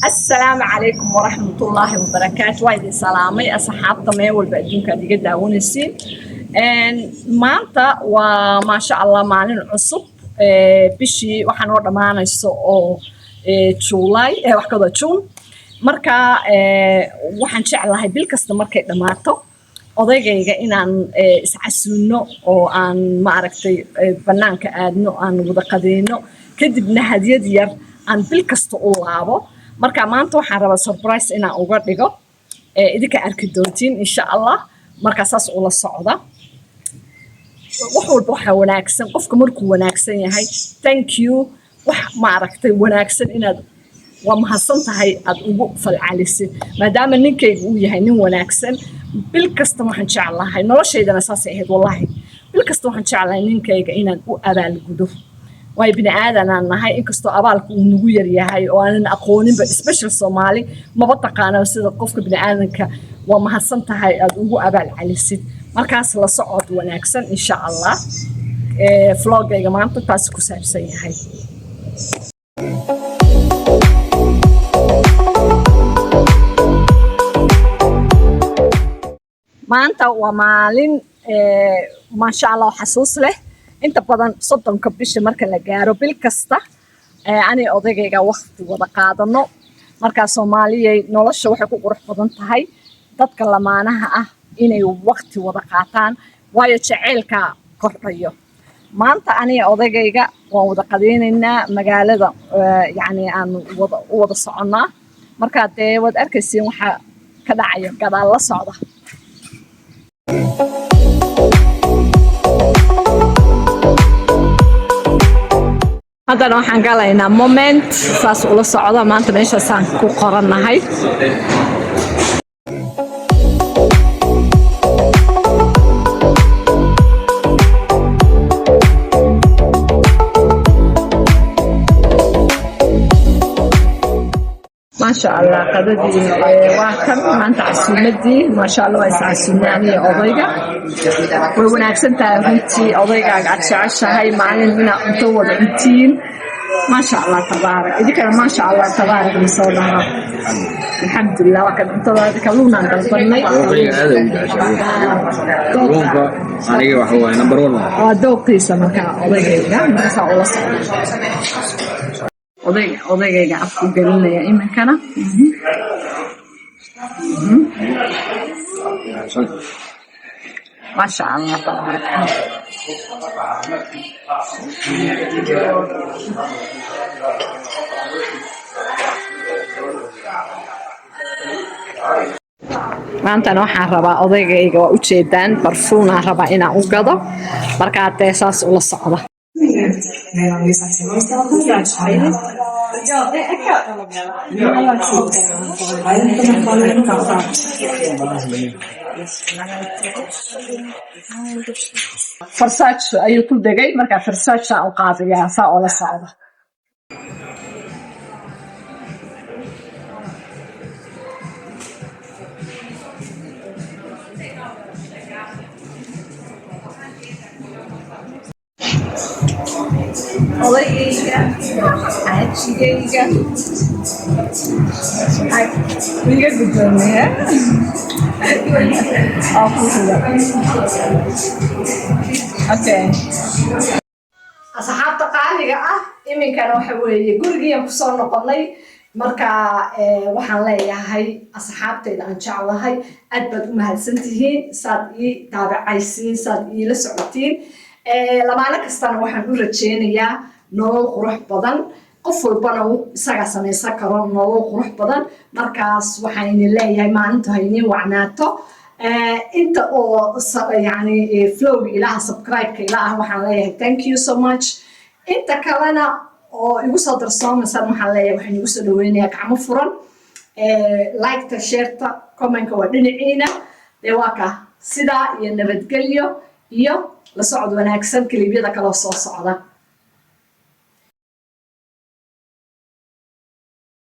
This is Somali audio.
Asalaamu calaykum waraxmatullaahi wabarakaatu. Waa idin salaamay, asxaabta meel walba adduunka aad iga daawanaysiin. Maanta waa, maasha Allah, maalin cusub. Bishii waxaa noo dhammaanayso oo July, wax kada June. Marka waxaan jeclahay bil kasta markay dhammaato odaygayga inaan iscasuuno oo aan, maaragtay, bannaanka aadno, aan wada qadeyno, kadibna hadiyad yar aan bil kasta u laabo. Marka maanta waxaan rabaa surprise inaan uga dhigo. Idinka arki doontiin, insha Allah. Marka saas ula socda. Wax walba waxaa wanaagsan qofka markuu wanaagsan yahay, thank you, wax, maaragtay, wanaagsan inaad waa mahadsan tahay aad ugu falcalisid. Maadaama ninkayga uu yahay nin wanaagsan, bil kasta waxaan jeclahay, noloshaydana saasay ahayd wallahi, bil kasta waxaan jeclahay ninkayga inaan u abaalgudo, waayo bini aadanaan nahay. Inkastoo abaalku uu nagu yar yahay oo aanan aqooninba, special Soomaali maba taqaano sida qofka bini aadanka waa mahadsan tahay aad ugu abaal celisid. Markaas la socod wanaagsan, insha Allah. Vlogayga maanta taasi ku saabsan yahay. Maanta waa maalin, maasha Allah, xasuus leh. Inta badan 30-ka bisha marka la gaaro bil kasta, ani odaygayga waqti wada qaadano. Markaa Soomaaliyay, nolosha waxay ku qurux badan tahay dadka lamaanaha ah inay waqti wada qaataan, waayo jaceylka kordhayo. Maanta aniga odaygayga waan wada qadeynaynaa magaalada, yacni aan wada u wada soconnaa. Marka dee waad arkaysiin waxa ka dhacaya gadaal, la socda. Haddana waxaan galaynaa Moment. Saas ula socda. Maanta meeshaasaan ku qorannahay. Maasha Allah, qadadii waa kan maanta, casuumadii, maasha Allah, waa iscasuumay aniga odayga. Way wanaagsan tahay runtii odaygaaga aad jeceshahay maalin inaad cunto wada cuntiin. Maasha Allah tabaarak. Idinkana maasha Allah tabaarak masoo dhaha. Alxamdulilah, waa kan cuntada, kalluunaan dalbanay. Odayga aad u jeceshahay kalluunka, aniga waxa waaye number one. Waa dooqiisa. Markaa odaygayga markaasaa ula socda. Odaygayga afku gelinaya iminkana. Maasha Allah tabaarak. Maantana waxaan rabaa odaygayga, waa ujeedaan, barfuunaan rabaa inaan u gado. Markaa dee saas ula socda. Versace ayuu ku degay. Markaa Versace u qaadayaa, saa oo la socda. Odaygayga, xaajigayga, iga gudoomiye oo ku xiga. Okay, asxaabta qaaliga ah, iminkana waxa weeye gurigiiyan kusoo noqonay. Marka waxaan leeyahay asxaabtayda aan jeclahay, aad baad u mahadsantihiin saad ii daabacaysiin, saad iila socotiin. Lamaano kastana waxaan u rajeynayaa nolol qurux badan. Qof walbana uu isagaa samaysan karo nolol qurux badan. Markaas waxaan idin leeyahay maalintu ha idiin wacnaato. Inta oo yani flowga ilaha, subscribe-ka ila ah, waxaan leeyahay thank you so much. Inta kalena oo igu soo darsoomaysan, waxaan leeyahay waxaan igu soo dhaweynayaa gacmo furan. Like-ta, share-ta, comment-ka waa dhinaciina. Dee waa ka sidaa iyo nabadgelyo iyo la socod wanaagsan kaliibyada kaloo soo socda.